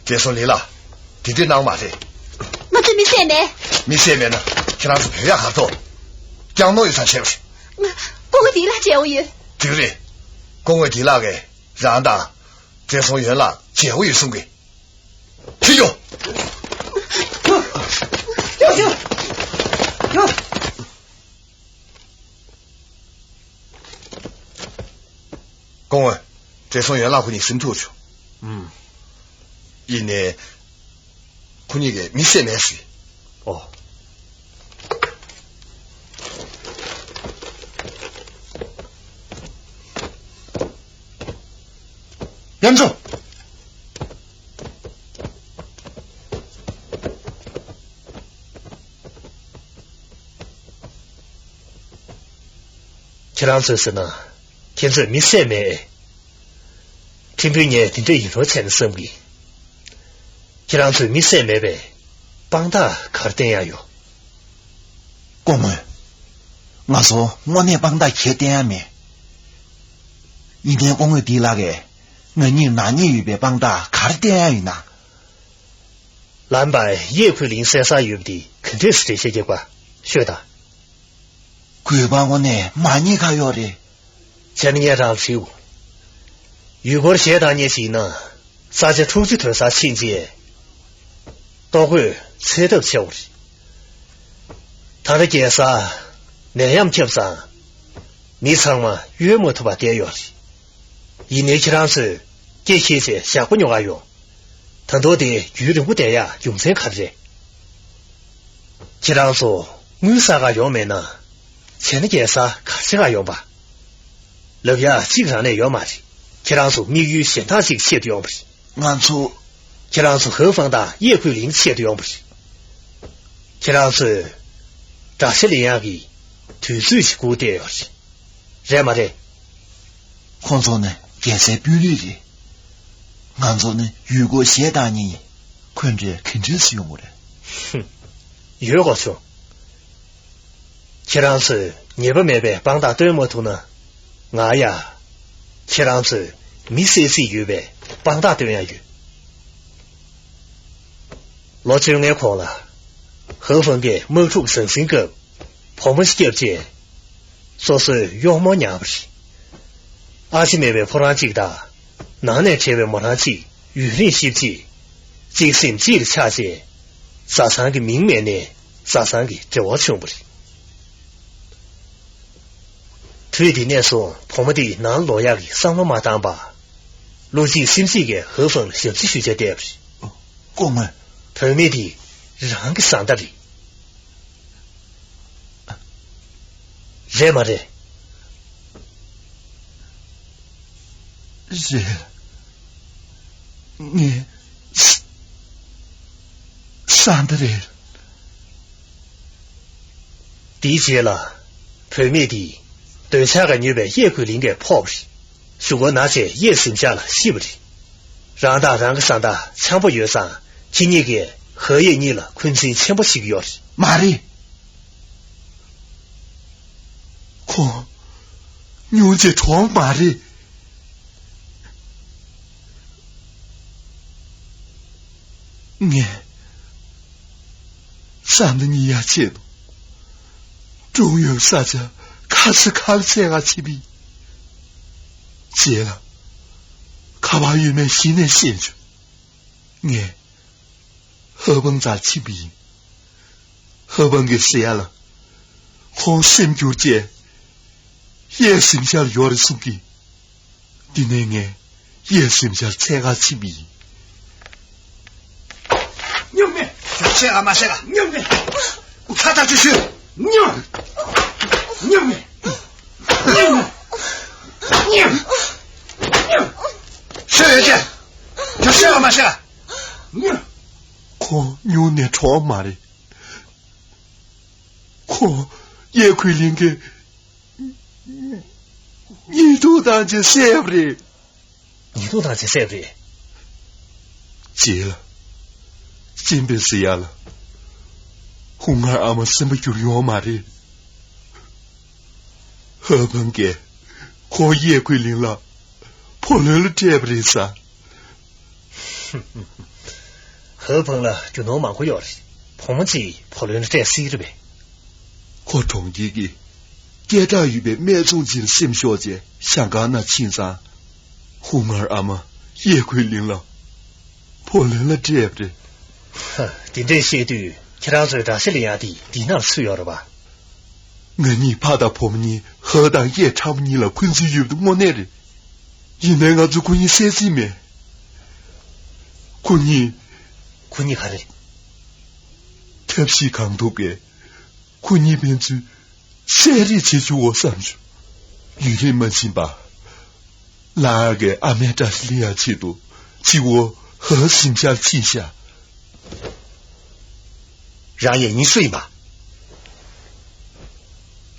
བགྲེས་སོང་ལི་ལགས། དེ་འདྲ་གནང་མ་རེད། ང་ཚོ་མི་བསད་མེད། མི་བསད་མེད་ན་ཁྱེད་རང་ཚོ་བོད་ཡག་ག་ཐོག་སྐྱང་ནོ་ཡོད་ས་བྱས་པ་རེད། སྐུ་ངོ་འདི་ལ་བྱས་འོ་ཡོད། དེ་རེད། སྐུ་ངོ་འདི་ལགས་ཀྱིས་རང་དང་བགྲེས་སོང་ཡོན་ལགས་བྱས་འོ་ཡོད་གསུང་གི། ཁྱི་ཡོ། སྐུ་ངོ། བགྲེས་སོང་ཡོན་ལགས་ཁོ་གཉིས་སེམས་ཐུག་བྱུང་། ཨུམ། ཡིན་ནའི། ཁོ་གཉིས་ཀྱིས་མི་བསད་མེད་ཟེར། ཨོ། ཡར་འགྲོ། ཁྱེད་རང་ཚོས་ཟེར་ན། ཁྱེད་ཚོས་མི་བསད་མེད་ཨེ། ཁྲིམས་དཔོན་ངས་དེ་འདྲ་ཡིན་རོགས་བྱས་ན་བསམ་གི། ཁྱེད་རང་ཚོས་མི་བསད་མེད་པས་དཔང་རྟགས་ག་རེ་བསྟན་ཡག་ཡོད། སྐུ་ངོ། ང་ཚོ་དངོས་གནས་དཔང་རྟགས་ག་རེ་བསྟན་ཡག་མེད། ཡིན་ནའི་སྐུ་ངོ་འདི་ལགས་ཀྱིས་ང་གཉིས་ནག་ཉེས་ཡོད་པའི་དཔང་རྟགས་ག་རེ་བསྟན་ཡག་ཡིན་ན། ལམ་པ་གཡས་ཁུལ་གླིང་གསལ་ས་ཡོད་པ་དེ་ག་འདྲས་སེ་འགྲེལ་བཤད་རྒྱག་པ་ཤོད་དང་། གུས་པ་དངོས་གནས་མ་ཉེས་ཁ་གཡོག་རེད། བྱས་ན་ངས་རང་ལ་དྲིའོ། ཡུལ་སྐོར་གཞས་བཏང་མཁན་ཞིག་ཡིན་ན། ས་ཆ་འཁྲུག་ཆ་དོད་སར་ཕྱིན་རྗེས། ལྟོ་གོས་འཚོལ་ཐབས་བྱེད་དགོས་རེད། ད་ལྟ་རྒྱལ་ས་ནད་ཡམས་ཁྱབ་ཙང་། མི་ཚང་མ་གཡོལ་མ་ཐུབ་པར་བསྡད་ཡོད་རེད། ཡིན་ནའི་ཁྱེད་རང་ཚོས་སྐད་ཆ་བཤད་བྱས་ཞག་པོ་ཉོ་ག་ཡོང་། ད་དུང་དེ་རྒྱུན་རིང་པོ་བསྡད་ཡག་རྒྱུ་མཚན་ག་རེ་རེད། ཁྱེད་རང་ཚོ་དངུལ་བསགས་ག་ཡོང་མེད་ན། བྱས་ན་རྒྱལ་ས་ག་རེ་བྱེད་ག་ཡོང་པ། ལབ་ཡག་གཅིག་རང་ནས་ཡོད་མ་རེད། ཁྱེད་རང་ཚོ་དམིགས་ཡུལ་གཞན་དག་ཅིག་ཆེད་དུ་ཡོང་བ་རེད། ང་ཚོ། ཁྱེད་རང་ཚོ་ཧོའུ་ཧྥང་དང་གཡས་ཁུལ་གླིང་ཆེད་དུ་ཡོང་བ་རེད། ཁྱེད་རང་ཚོས་དགྲ་ཤ་ལེན་ཡག་གི་དུས་ཚོད་ཅིག་སྒུག་བསྡད་ཡོད་རེད། རེད་མ་རེད། ཁོང་ཚོ་ནི་རྒྱལ་སའི་དཔོན་རིགས་རེད། ང་ཚོ་ནི་ཡུལ་སྐོར་གཞས་བཏང་མཁན་ཡིན། ཁོང་ཚོས་ག་འདྲས་སེ་ཡོང་གི་རེད། ཧུམ། ཡོད་དགོས་བྱུང་། ཁྱེད་རང་ཚོས་ཉེས་པ་མེད་པའི་དཔང་རྟགས་སྟོན་མ་ཐུབ་ན། ང་ཡ། ཁྱེད་རང་ཚོས་མི་བསད་རྩིས་ཡོད་པའི་དཔང་རྟགས་སྟོན་ཡག་ཡོད། ལོ་བཅོ་ལྔའི་གོང་ལ། ཧོའུ་ཧྥང་གིས་དམག་འཁྲུག་ཟང་ཟིང་སྐབས། བུ་མོ་ཞིག་བསྐྱབས་རྗེས། སོ་སོའི་གཡོག་མོ་ཉར་བ་རེད། ཨ་ཅེ་མེད་པའི་ཕོ་བྲང་གཅིག་དང་། ནང་ནས་བྲལ་བའི་མོ་རང་གཅིག་ཡུན་རིང་གཤིབས་རྗེས། གཅིག་སེམས་གཅིག་ལ་ཆགས་རྗེས། བཟའ་ཚང་གི་མིང་མེད་ནས་བཟའ་ཚང་གི་འབྲེལ་བ་བྱུང་བ་རེད། དུས་དེ་ནས་བཟུང་བུ་མོ་དེས་ནང་ལོག་ཡག་གི་བསམ་བློ་མ་བཏང་པར། བློ་གཅིག་སེམས་གཅིག་གིས་ཧོའུ་ཧྥང་ལ་ཞབས་ཕྱི་ཞུ་བྱས་བསྡད་པ་རེད། སྐུ་ངོ། བུད་མེད་དེ་རང་གི་བཟའ་ཟླ་རེད། རེད་མ་རེད། རེད། ངའི་བཟའ་ཟླ་རེད། དེའི་རྗེས་ལ། བུད་མེད་དེས་འདོད་ཆགས་ཀྱིས་མྱོས་པའི་གཡས་ཁུལ་གླིང་ག་ཕོག་པ་རེད། གཞུག་གུ་ན་ཚས་གཡས་གཟིམ་ཤག་ལ་ཤི་བ་རེད། རང་དང་རང་གི་བཟའ་ཟླ་འཆམ་པོ་ཡོད་ཙང་ཁྱེད་གཉིས་ཀས་ཧོའུ་གཡས་གཉིས་ལ་འཁོན་འཛིན་ཆེན་པོ་བྱེད་ཀྱི་ཡོད་རེད། མ་རེད། ཁོང་སྙུང་རྗེ་གྲོངས་མ་རེད། ངས་བཟའ་ཟླ་གཉིས་ཡ་ཆེད་དུ་ཀྲུང་ཡོན་ས་ཆ་ཁ་ས་ཁ་ལ་ཆེ་ག་ཆི་བི། རྗེས་ལ་ཁ་བ་ཡོད་མེད་གཞི་ནས་ཤེས་བྱུང་། ངས་ཧ་བང་རྩར་ཕྱིན་པ་ཡིན། ཧ་བང་གིས་ཟེར་ཡ་ལ། ཁོང་སེམས་སྐྱུར་བྱས། གཡས་གཟིམ་ཤག་ལ་ཡོད་རེད་གསུང་གི། འདི་ནས་ངས་གཡས་གཟིམ་ཤག་འཚོལ་ག་ཕྱིན་པ་ཡིན། སྙམ་མེ། ཁྱོད་ཤེས་ག་མ་ཤེས་ག། སྙམ་མེ། ཁ་བཏགས་ཅིག་ཤོད། སྙམ། སྙམ་མེ། སྙམ་མེ། སྙམ། སྙམ། ཤོད་ཡོད་ཅེ། ཁྱོད་ཤེས་ག་མ་ཤེས་ག། སྙམ། ཁོ་སྨྱུང་གནས་གྲོགས་མ་རེད། ཁོ་གཡས་འཁོད་གླིང་གི་ཉེས་ཐོ་དང་བཅས་བསད་པ་རེད། ཉེས་ཐོ་དང་བཅས་བསད་པ་རེད། རྗེས་ལ་གཅེན་པོས་ཟེར་ཡག་ལ། ཧུང་ངར་ཨ་མ་སེམས་པ་འགྱུར་ཡོང་མ་རེད། ཧོ་ཕང་གིས་ཁོ་གཡས་འཁོད་གླིང་ལ་བུ་ལོན་ལ་སྤྲད་པ་རེད་ཟེར། ཧོ་ཕང་ལ་རྒྱུ་ནོར་མང་པོ་ཡོད་རེད། བུ་མོ་གཅིག་བུ་ལོན་ལ་སྤྲད་སྲིད་རེད་པས། ཁོ་གྲོང་ཁྱེར་གྱི་སྐད་གྲགས་ཡོད་པའི་སྨད་འཚོང་ཅིག་ལ་སེམས་ཤོར་བྱས་ཞང་ཁང་ནང་ཕྱིན་ཙང་། ཧུང་ངར་ཨ་མ་གཡས་འཁོད་གླིང་ལ་བུ་ལོན་ལ་སྤྲད་པ་རེད། ཧ། དེ་འདྲས་བཤད་དུས་ཁྱེད་རང་ཚོའི་དགྲ་ཤ་ལེན་ཡག་དེ་འདི་ནང་ལ་སུ་ཡོད་རེད་པ། ང་གཉིས་ཕ་དང་བུ་མོ་གཉིས་ཧོ་དང་གཡས་ཁྲ་མོ་གཉིས་ལ་འཁོན་འཛིན་ཡོད་པ་དངོས་གནས་རེད། ཡིན་ནའི་ང་ཚོས་ཁོ་གཉིས་བསད་རྩིས་མེད། ཁོ་གཉིས། ཁོ་གཉིས་ག་རེ། ཐབས་ཤེས་གང་ཐུབ་ཀྱིས་ཁོ་གཉིས་ཕན་ཚུན་བསད་རེས་བྱེད་བཅུག་འོ་བསམ་བྱུང་། ཡུན་རིང་མ་ཕྱིན་པར། ལའང་གིས་ཨ་མའི་དགྲ་ལན་ཡང་བྱེད་དུ་ཕྱི་བོ་ཧ་ཟིན་ཤར་ཕྱིན་ཤག། རང་ཡང་ཡིན་སུ་ཡིན་པ།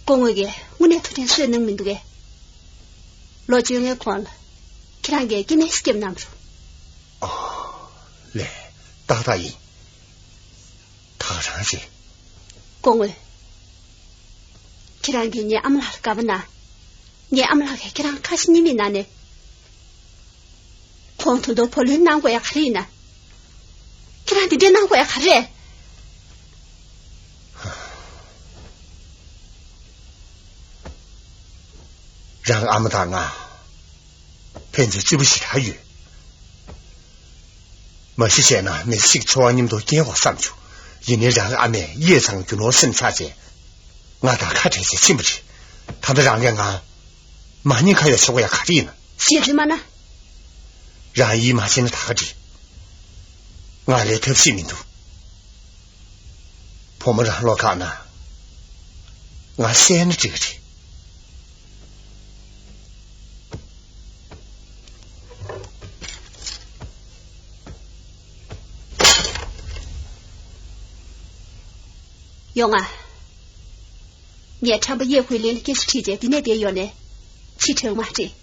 སྐུ་ངོ་གིས་དངོས་གནས་ཐུགས་དྲན་གསོས་གནང་མི་འདུག་གས། ལོ་བཅོ་ལྔའི་གོང་ལ་ཁྱེད་རང་གིས་སྐྱེ་གནས་སྐྱབས་གནང་རུང་། ཨོ། ལས། ཏག་ཏག་ཡིན། ད་རང་རེད། སྐུ་ངོ། ཁྱེད་རང་གིས་ངའི་ཨ་མ་ལགས་ལ་དགའ་པོ་གནང་། ངའི་ཨ་མ་ལགས་ཀྱིས་ཁྱེད་རང་ཁ་ཞེ་གཉིས་མེད་གནང་ནས། ཁོང་ད་དུང་བུ་ལོན་གནང་དགོས་ཡ་ག་རེ་ཡིན་ན། ཁྱེད་རང་དེ་འདྲས་གནང་དགོས་ཡ་ག་རེ་རེད། རང་ཨ་མ་དང་ང་། ཕན་ཚུན་གཅིག་པ་ཞེ་དྲག་ཡོད། མ་གཞི་བྱས་ན་མི་ཚེ་གཅིག་འཚོ་བ་མཉམ་དུ་སྐྱེལ་དགོས་བསམ་བྱུང་། ཡིན་ནའི་རང་གི་ཨ་མས་གཡས་ཚང་རྒྱུ་ནོར་སེམས་ཚ་བྱས། ང་དང་ཁ་བྲལ་བྱས་ཕྱིན་པ་རེད། ད་ལྟ་རང་གིས་ང་མ་ཉེས་ཁ་གཡོག་བྱེད་དགོས་ཡ་ག་རེ་ཡིན་ན། ཞེ་དྲི་མ་ན། རང་ཡིད་མ་ཆེས་ན་ད་ག་འགྲིག། ང་ལས་ཐབས་ཤེས་མི་འདུག། བུ་མོ་རང་བློ་ཁག་ན། ང་བསད་ན་འགྲིག་གི་རེད། ཡོང་ང་། ངས་ཁྲམ་པ་གཡས་འཁོད་གླིང་ལ་སྐད་ཆ་དྲིས་རྗེས་འདི་ནས་བསྡད་ཡོང་ནས་ཕྱི་དྲན་མ་དྲིས།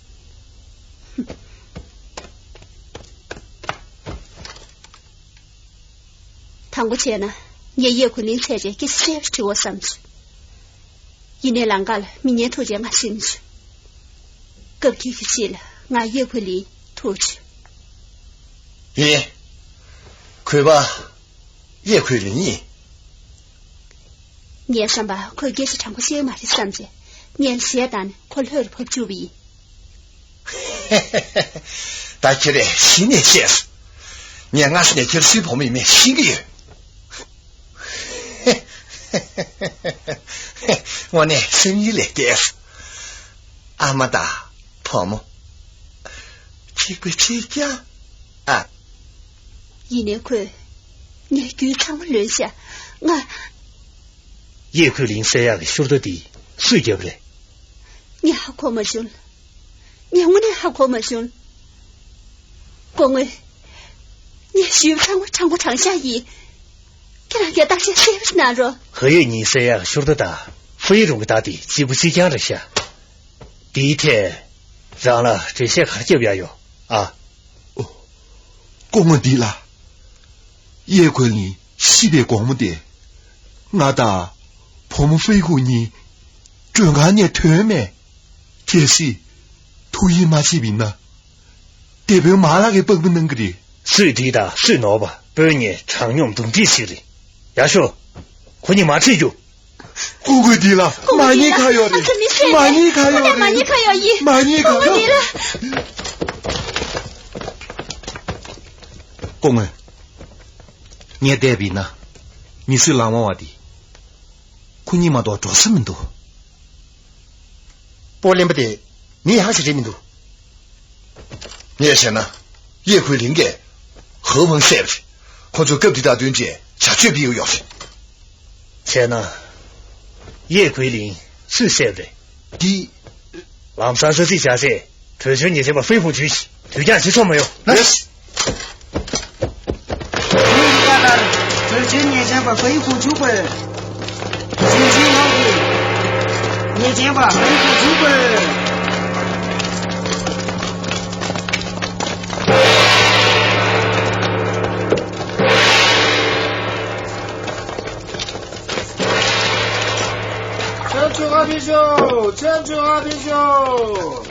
དང་པོ་བྱས་ན་ངས་གཡས་འཁོད་གླིང་བཙལ་རྗེས་སྐད་ཆ་གསལ་པོ་དྲི་འོ་བསམ་བྱུང་། ཡིན་ནའི་ལམ་ཁ་ལ་མི་ངན་ཐུག་རྗེས་ང་ཤི་ནས་བྱུང་། སྐབས་དེ་གི་རྗེས་ལ་ང་གཡས་འཁོད་གླིང་ཐུག་བྱུང་། ཡིན། གུས་པ། གཡས་འཁོད་གླིང་ཡིན། ངའི་བསམ་པར་ཁོས་སྐད་ཆ་དྲང་པོ་བཤད་མ་རེད་བསམ་བྱས། ངས་གཞས་བཏང་ནས་ཁོ་ལྷོད་རུ་བབས་བཅུག་པ་ཡིན། ད་ཁྱེད་རས་གཞི་ནས་བཤད་སོང་། ངས་སྔ་ས་ནས་ཁྱེད་སུའི་བུ་མོ་ཡིན་མིན་ཤེས་ཀྱི་ཡོད། དངོས་གནས་སེམས་ཡིད་ལས་འདས་སོང་། ཨ་མ་དང་བུ་མོ། གཅིག་པ་གཅིག་རྐྱང་། ཨ། ཡིན་ནའི་ཁོས་ངའི་རྒྱུ་ཚང་མ་ལོན་ཤག། ང་། གཡས་འཁོད་གླིང་བཙལ་ཡག་གི་ཤུར་རྟ་འདི་སུས་བརྒྱབ་རེད། ངས་ཧ་གོ་མ་བྱུང་། ངས་དངོས་གནས་ཧ་གོ་མ་བྱུང་། སྐུ་ངོ། ངས་ཞུས་པ་ཚང་མ་དྲང་པོ་དྲང་བཞག་ཡིན། ཁྱེད་རང་གིས་བརྟག་དཔྱད་གསལ་པོ་ཞིག་གནང་རོགས། ཧ་གཡས་གཉིས་བཙལ་ཡག་ཤུར་རྟ་དང་ཧྥུའེ་རུང་གི་རྟ་དེ་གཅིག་པ་གཅིག་རྐྱང་རེད་ཤག། དེའི་ཐད་རང་ལ་འགྲེལ་བཤད་ག་རེ་བརྒྱབ་ཡག་ཡོད་ཨ། ཨོ། སྐུ་ངོ་འདི་ལ། གཡས་འཁོད་གླིང་ཤི་བའི་དགོང་མོ་དེ། ང་དང་བུ་མོ་ཧྥུའེ་ཧུ་གཉིས་མགྲོན་ཁང་ནས་ཐོན་མེད། གལ་སྲིད་ཐུགས་ཡིད་མ་ཆེས་པ་ཡིན་ན། སྡེ་དཔོན་མ་ལགས་ཀྱིས་དཔང་པོ་གནང་གི་རེད། སུས་འགྲིག་དང་སུས་ནོར་བ་དཔོན་གཉིས་དྲང་སྙོམས་འདུམ་འགྲིག་ཞིག་རེད། ཡར་ཤོག། ཁོ་གཉིས་མ་ཁྲིད་རྒྱུ། སྐུ་ངོ་འདི་ལ་མ་ཉེས་ཁ་གཡོག་རེད། མ་ཉེས་ཁ་གཡོག་རེད། མ་ཉེས་ཁ་གཡོག་རེད། མ་ཉེས་ཁ་གཡོག་རེད། སྐུ་ངོ་འདི་ལ། སྐུ་ངོ། ངས་བལྟས་པ་ཡིན་ན། མི་གསོད་ལག་དམར་བ་འདི། ཁོ་གཉིས་མ་གཏོགས་འགྲོ་ས་མི་འདུག། སྤོ་ལོ་ལེན་པ་དེ་མི་ཡག་ཞིག་རེད་མི་འདུག། ངས་བྱས་ན། གཡས་ཁུལ་ལིང་གས་ཧོ་ཝང་བསད་པ་རེད། ཁོ་ཚོས་སྐབས་འདི་དང་བསྟུན་བྱས་བྱ་སྤྱོད་སྤེལ་ཡོད་ཡོད་རེད། བྱས་ན། གཡས་ཁུལ་ལིང་སུས་བསད་པ་རེད། འདི། ལམ་སང་ས་ཚིགས་བྱ་སའི་བྲོས་བྱོལ་ཉེས་ཅན་པ་ཧྥེ་ཧྥུང་བྱོས་ཤིག་དུས་ཀྱང་ཕྱིར་ཚོར་མ་ཡོང་། ལགས་སོ། ཁྱེད་ཀྱི་བཀའ་ལྟར་བྲོས་བྱོལ་ཉེས་ཅན་པ་ཧྥེ་ཧྥུང་བྱོས་དགོས། ཞིང་ཆེན་ནང་གི་ཉེས་ཅན་པ་ཧྥེ་ཧྥུང་བྱོས་དགོས། ཆབ་སྲིད་ཨ་ཕི་ཤོ། ཆབ་སྲིད་ཨ་ཕི་ཤོ།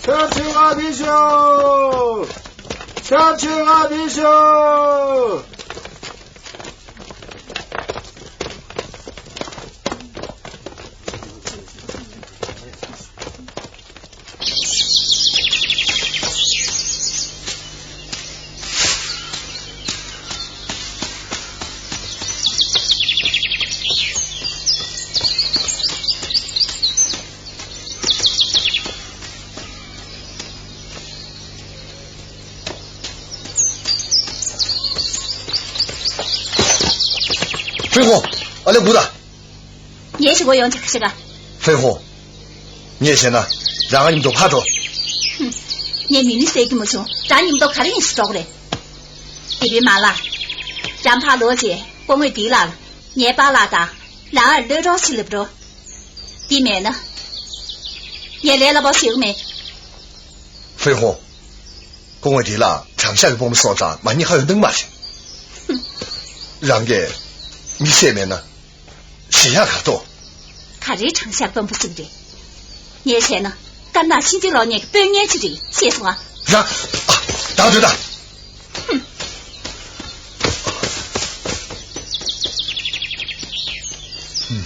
ཆབ་སྲིད་ཨ་ཕི་ཤོ། ཆབ་སྲིད་ཨ་ཕི་ཤོ། ཧྥེ་ཧོ། ཨ་ལེ་གུ་ད། ངས་ཞུ་གོ་ཡོང་ཅིག་ཤི་ག་ཧྥེ་ཧོ། ངས་བྱས་ན། རང་ང་མཉམ་དུ་ཕར་འགྲོ། ཧུམ། ངས་མི་ནི་བསད་ཀྱི་མ་བྱུང་། རང་མཉམ་དུ་ག་རེ་ཡིན་ཞིག་འགྲོ་གི་རེད། དེ་བས་མ་ལ། རང་ཕར་ལོག་རྗེས་སྐུ་ངོ་འདིའི་ལག་ལ་ངའི་པཱ་ལགས་དང་། རང་ཨར་བློས་གཏོང་ཞིག་ལབ་འགྲོ། དེ་མེད་ན། ངས་ལས་སླ་པོ་བྱེད་ཀྱི་མེད། ཧྥེ་ཧོ། སྐུ་ངོ་འདི་ལ་དྲང་གཞག་གི་དཔོན་པོ་སོང་ཙང་མ་ཉེས་ཁ་གཡོག་འདུག་མ་རེད། རང་གིས་མི་བསད་མེད་ན་ཞེ་ཡག་ག་ཏོ། ག་རེའི་དྲང་གཞག་དཔོན་པོ་ཟིག་རེད། ངས་བྱས་ན་དཀར་ནག་ཕྱིན་ཅི་ལོག་ཉེས་ཀྱི་དཔོན་ངན་ཅིག་རེད། ཤེས་སོང་ཨ། རང་། ཨ། ད་འདོད་ད། ཧུམ།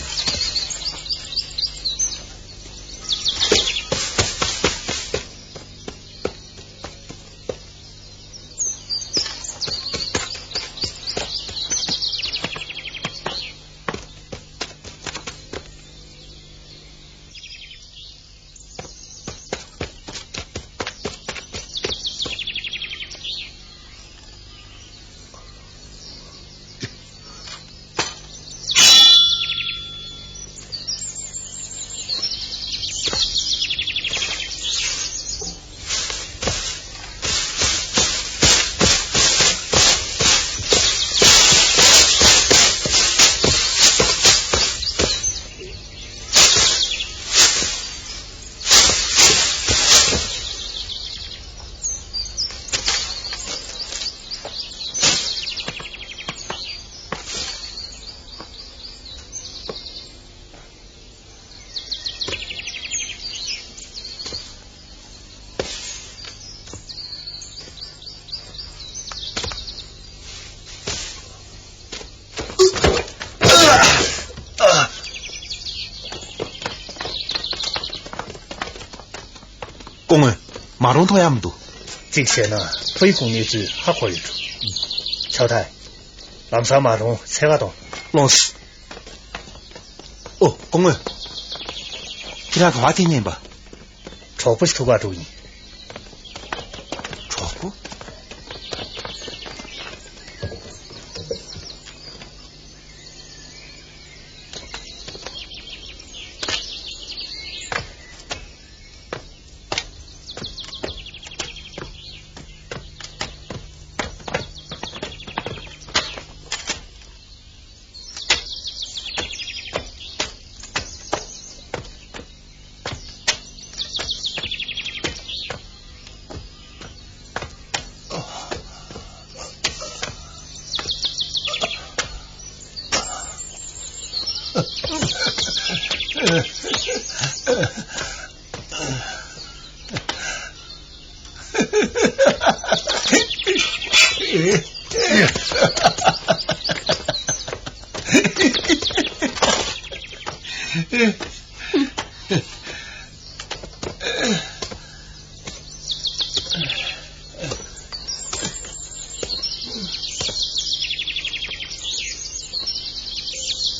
སྐུ་ངོ། མ་རུངས་མཐོང་ཡག་མི་འདུག་གཅིག་བྱས་ན་ཧྥེ་ཧྥུང་གནས་ཚུལ་ཧ་གོ་ཡོད་འགྲོ། ཆའོ་ཐའི། ལམ་སང་མ་རུངས་འཚོལ་ག་གཏོང་། ལོངས། ཨོ། སྐུ་ངོ། ཁྱེད་རང་ག་པར་ཐེངས་ཉན་པ། གྲོགས་པོ་ཞིག་ཐུག་པར་འགྲོ་གི་ཡིན། གྲོགས་པོ།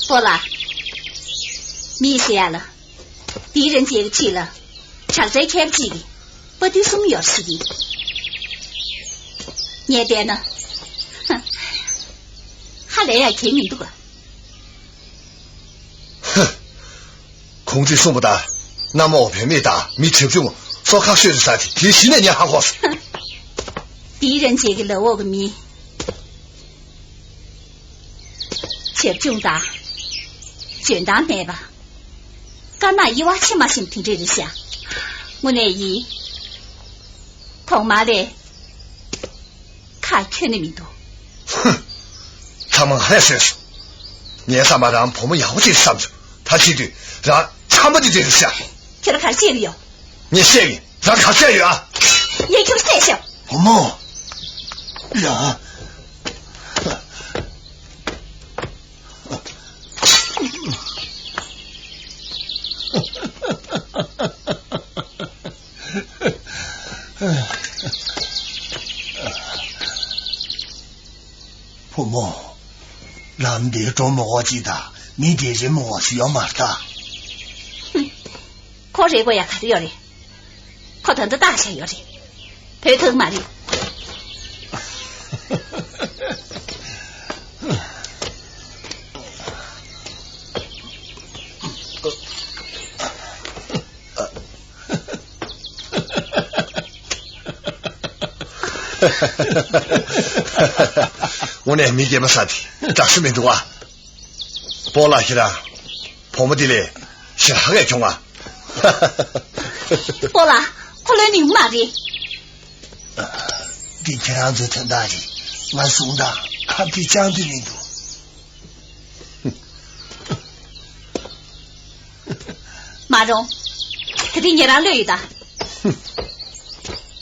སྤོ་ལགས། མི་ཟེར་ཡ་ལ། དེའི་རིན་ཆེན་གྱི་ཆེད་ལ། དྲག་རྩལ་མཁས་པ་གཅིག་གིས་དཔའ་རྟུལ་གསུམ་ཡོད་ཟེར་གི། ངས་བལྟས་ན། ཧ་ལས་ཡ་གལ་མི་འདུག་ག་ཧ། ཁོང་ཚོས་གསུངས་པ་ལྟར། གནམ་འོག་བུད་མེད་དང་མི་བྱབ་ཆུང་སོགས་ཁག་ཤོས་རེད་ཟེར་དེ་དེའི་གཞི་ནས་ངས་ཧ་གོ་སོང་། དེའི་རིན་ཆེན་གྱི་ལག་འོག་གི་མི། བྱབ་ཆུང་དང་། འཇོན་ཐང་མེད་པ། དཀར་ནག་དབྱེ་བ་ཕྱེ་མ་ཤེས་དེ་འདྲས་རེད་ཤག་དངོས་གནས་ཡིན། ཐོག་མ་ལས། ཁ་ཁྱོན་ནས་མི་འདུག་ཧུམ། ཚང་མ་ང་ལས་བཟོས་སོང་། ངའི་བསམ་པར་རང་བུ་མོ་ཡག་པོ་ཅིག་བསམ་བྱུང་། ད་བྱེད་དུས་རང་ཆམ་པ་འདི་འདྲས་རེད་ཤག་ཁྱོད་ལ་ག་རེ་བཤད་ཀྱི་ཡོད། ངས་བཤད་ཀྱི། རང་ག་རེ་བཤད་ཡོད་ཨ། ངས་ཁྱོད་བཤད་ཤག་བུ་མོ། ཡ། བུ་མོ། ལམ་འདིར་འགྲོ་མི་དགོས་ཅིག་དང་མི་འདིར་རེ་མི་དགོས་ཞིག་ཡོད་མ་རེད་ད། ཧུམ། ཁོ་རེ་དགོས་ཡ་ག་རེ་ཡོད་རེད། ཁོ་ད་ལྟ་བཏགས་བཞག་ཡོད་རེད། བུད་ཐུབ་མ་རེད། དངོས་གནས་མི་རྒན་པ་ས་དེ་དྲག་ཤོས་མི་འདུག་ཨ། སྤོ་ལགས་ཁྱེད་རང་། བུ་མོ་འདི་ལས་ཞེ་དྲག་གས་བྱུང་ང་། སྤོ་ལགས་ཁོ་ལོན་ནི་མ་རེད། འདི་ཁྱེད་རང་ཚོའི་དོན་དག་རེད། ང་གསུང་དང་ཁ་གཏད་གཅང་དུས་མི་འདུག་མ་རུང་། དེ་རིང་ཉེ་རང་ལོས་ཡོད་ད།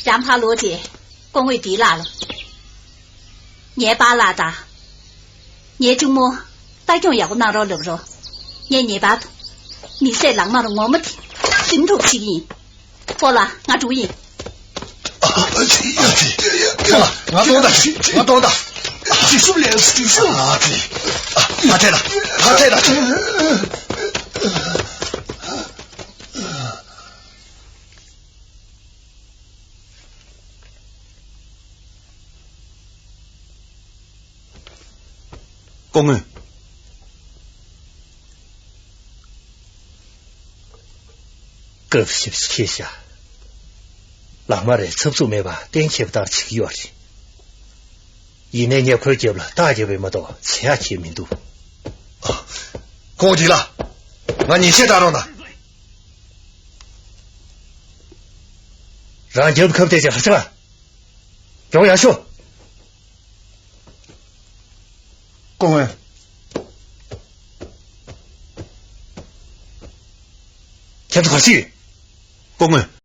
རང་ཕར་ལོག་རྗེས་སྐུ་ངོ་འདིའི་ལག་ལ། ངའི་པཱ་ལགས་དང་། ངའི་གཅུང་མོ། ལྟ་སྐྱོང་ཡག་པོ་གནང་རོགས་ལབ་རོགས། ངས་ངེས་པར་དུ། མི་ཟས་ལག་དམར་ངོ་མ་དེ་ཟིན་ཐུབ་བྱེད་ཀྱི་ཡིན། སྤོ་ལགས་ང་འགྲོ་གི་ཡིན། སྤོ་ལགས་ང་གཏོང་དང་། ང་གཏོང་དང་། ཅིག་ཤུབ་ལས་ཅིག་ཤུབ། ཨ་ཙི། ཨ་ཕ་ཐེ་ལ། ཕ་ཐེ་ལ། སྐུ་ངོ། སྐབས་ཤིག་ཁྱེད་ཤ། ལག་དམར་རེ་འཚབ་འཚུབ་མེད་པ་གཏན་འཁེལ་བ་ལྟར་བྱེད་ཀྱི་ཡོད་རེད། ཡིན་ནའི་ངས་ཁོའི་རྒྱབ་ལ་རྟགས་བརྒྱབ་པས་མ་གཏོགས་བྱེད་ཡག་ཁྱེད་མི་འདུག་ཁོང་འདི་ལ། ང་ཉེས་ཆད་བཏང་རོགས་གནང་། རང་རྒྱབ་ཁབ་བལྟས་ཀྱི་ཧ་ཅང་། མགྱོགས་ཡར་ཤོག་སྐུ་ངོ། ཁྱེད་ཚོ་ག་རེ་བྱེད་ཀྱི་ཡོད། སྐུ་ངོ།